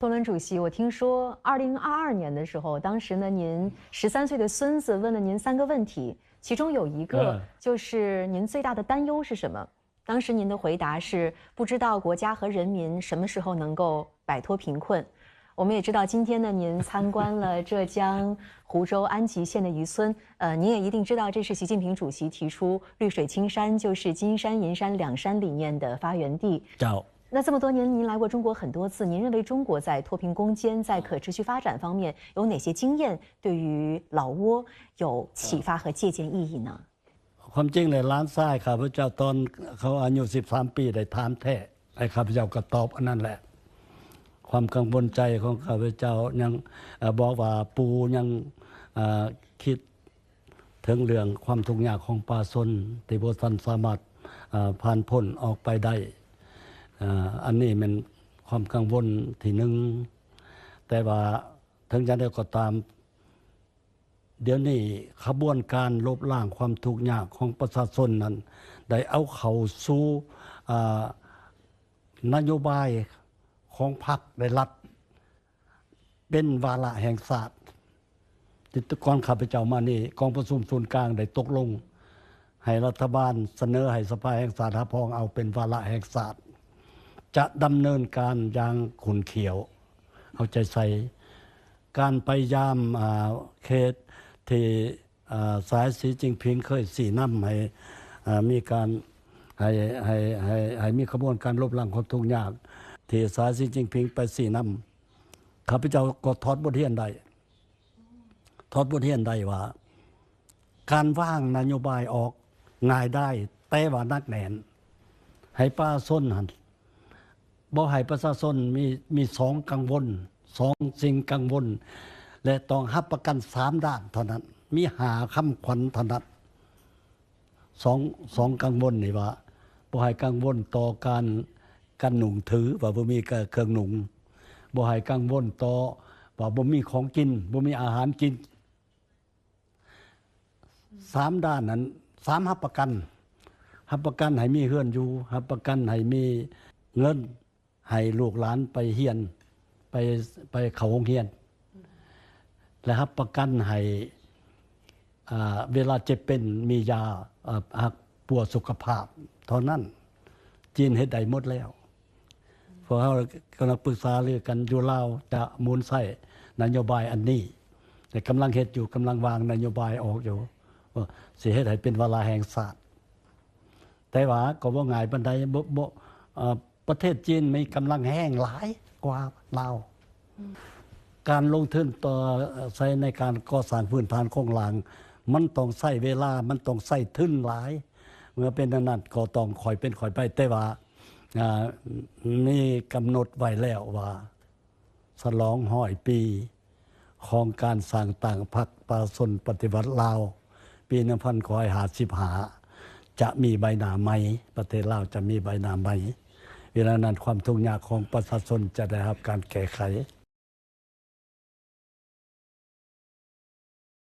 孙主席，我听说二零二二年的时候，当时呢，您十三岁的孙子问了您三个问题，其中有一个嗯就是您最大的担忧是什么？当时您的回答是不知道国家和人民什么时候能够摆脱贫困。我们也知道，今天呢，您参观了浙江湖州安吉县的渔村，呃，您也一定知道，这是习近平主席提出绿水青山就是金山银山两山理念的发源地。ເຈົ້າ 那这么多年，您来过中国很多次，您认为中国在脱贫攻坚、在可持续发展方面有哪些经验，对于老挝有启发和借鉴意义呢？ ຄວາມຈິງແລ້ວ ຫຼານຊາຍຂ້າພະເຈົ້າ ຕອນເຂົາອາຍຸສິບສາມປີ ໄດ້ຖາມແທ້ ໃຫ້ຂ້າພະເຈົ້າກໍຕອບອັນນັ້ນແຫຼະ. ຄວາມກັງວົນໃຈຂອງຂ້າພະເຈົ້າຍັງ ເອີ ບອກວ່າ ປູ່ຍັງ ເອີ ຄິດເຖິງເລື່ອງຄວາມທຸກຍາກຂອງປະຊາຊົນ ທີ່ບໍ່ທັນສາມາດ ເອີ ຜ່ານພົ້ນອອກໄປໄດ້. ເອີ ອັນນີ້ແມ່ນຄວາມກັງວົນທີໜຶ່ງ. ແຕ່ວ່າເຖິງຢ່າງໃດກໍຕາມ ດຽວນີ້ຂະບວນການລົບລ້າງຄວາມທຸກຍາກຂອງປະຊາຊົນນັ້ນ ໄດ້ເອົາເຂົ້າສູ່ ອາ ນະໂຍບາຍຂອງພັກ ແລະ ລັດ ເປັນວາລະແຫ່ງຊາດ. ແຕ່ກ່ອນຂ້າພະເຈົ້າມານີ້ ກອງປະຊຸມສູນກາງໄດ້ຕົກລົງໃຫ້ລັດຖະບານສະເໜີໃຫ້ສະພາແຫ່ງຊາດຮັບຮອງເອົາເປັນວາລະແຫ່ງຊາດ ຈະດຳເນີນການຢ່າງຂຸ້ນຂ້ຽວ ເອົາໃຈໃສ່. ການໄປຢາມ ອາ ເຂດທີ່ ອາ ສາຍສີຈິ້ນຜິງເຄີຍຊີ້ນຳໃຫ້ ອາ ມີການ ໃຫ້ ໃຫ້ ໃຫ້ ໃຫ້ມີຂະບວນການລົບລ້າງຄວາມທຸກຍາກ ທີ່ສາຍສີຈິ້ນຜິງໄປຊີ້ນຳ ຂ້າພະເຈົ້າກໍຖອດບົດຮຽນໄດ້ ຖອດບົດຮຽນໄດ້ວ່າ ການວາງນະໂຍບາຍອອກງ່າຍດາຍ ແຕ່ວ່າໜັກແໜ້ນ ໃຫ້ປະຊາຊົນຫັ້ນ ບໍ່ໃຫ້ປະຊາຊົນມີ ມີສອງກັງວົນ ສອງສິ່ງກັງວົນ ແລະ ຕ້ອງຮັບປະກັນສາມດ້ານເທົ່ານັ້ນ ມີຫ້າຄຳຂວັນເທົ່ານັ້ນ. ສອງ ສອງກັງວົນນີ້ວ່າ ບໍ່ໃຫ້ກັງວົນຕໍ່ການ ການນຸ່ງຖື ວ່າບໍ່ມີເຄື່ອງນຸ່ງ, ບໍ່ໃຫ້ກັງວົນຕໍ່ວ່າບໍ່ມີຂອງກິນ ບໍ່ມີອາຫານກິນ. ສາມດ້ານນັ້ນ ສາມຮັບປະກັນ, ຮັບປະກັນໃຫ້ມີເຮືອນຢູ່, ຮັບປະກັນໃຫ້ມີເງິນ ໃຫ້ລູກຫຼານໄປຮຽນ ໄປ ໄປເຂົ້າໂຮງຮຽນ ແລະ ຮັບປະກັນໃຫ້ ອາ ເວລາເຈັບເປັນມີຢາ ອາ ຮັກປົວສຸຂະພາບເທົ່ານັ້ນ. ຈີນເຮັດໄດ້ໝົດແລ້ວ. ພວກເຮົາກຳລັງປຶກສາລືກັນຢູ່ລາວ ຈະໝູນໃຊ້ນະໂຍບາຍອັນນີ້ ແລະ ກຳລັງເຮັດຢູ່ ກຳລັງວາງນະໂຍບາຍອອກຢູ່ ວ່າຊິເຮັດໃຫ້ເປັນວາລະແຫ່ງຊາດ. ແຕ່ວ່າກໍບໍ່ງ່າຍປານໃດ ບໍ່ ບໍ່ ເອີ ປະເທດຈີນມີກຳລັງແຮງຫຼາຍກວ່າລາວ. ການລົງທຶນຕໍ່ໃຊ້ໃນການກໍ່ສ້າງພື້ນຖານໂຄງລ່າງ ມັນຕ້ອງໃຊ້ເວລາ ມັນຕ້ອງໃຊ້ທຶນຫຼາຍ. ເມື່ອເປັນອັນນັ້ນກໍຕ້ອງຄ່ອຍເປັນຄ່ອຍໄປ. ແຕ່ວ່າ ອາ ມີກຳນົດໄວ້ແລ້ວວ່າ ສະຫຼອງຮ້ອຍປີຂອງການສ້າງຕັ້ງພັກປະຊາຊົນປະຕິວັດລາວ ປີໜຶ່ງພັນເກົ້າຮ້ອຍຫ້າສິບຫ້າ ຈະມີໃບໜ້າໃໝ່, ປະເທດລາວຈະມີໃບໜ້າໃໝ່. ເວລານັ້ນຄວາມທຸກຍາກຂອງປະຊາຊົນຈະໄດ້ຮັບການແກ້ໄຂ.